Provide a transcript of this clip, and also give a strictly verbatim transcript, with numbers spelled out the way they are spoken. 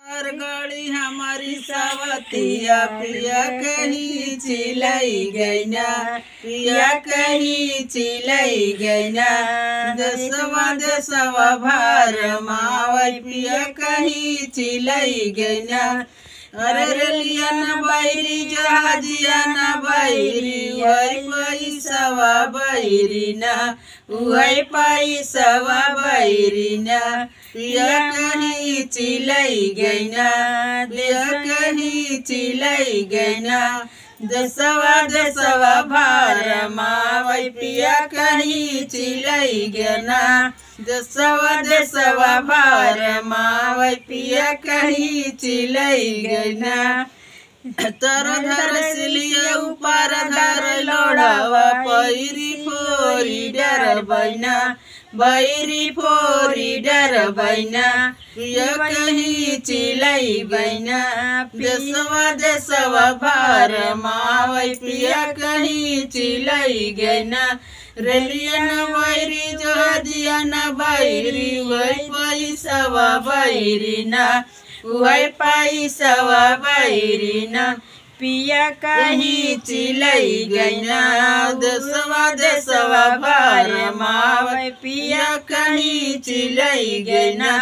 हर घड़ी हमारी सवतिया पिया कहीं चिलई गइना, पिया कहीं चिलई गइना। देसवा देसवा भार मावै पिया कहीं चिलई गइना। अरे रेलिया न बैरी जहाजिया न बैरी, वही पैसवा बैरी ना, उहै पैसवा बैरी ना। पिया कहीं चिलई गइना, पिया कहीं चिलई गइना। देसवा देसवा भार मावै पिया कहीं चिलई गइना। देसवा देसवा भार मावै पिया कहीं चिलई गइना। तर धर सिलिया ऊपर धर लोढ़ावा, पैरी फोरी डर बैना, बैरी फोरी डर बैना। पिया कहीं चिलई गइना, देसवा देसवा भार मावै पिया कहीं चिलई गइना। रेलिया न बैरी जहाजिया न बैरी, वही पैसवा बैरी ना, वही पैसवा बैरी ना। पिया कहीं चिलई गइना, देसवा देसवा भार मावै पिया कहीं चिलई गइना।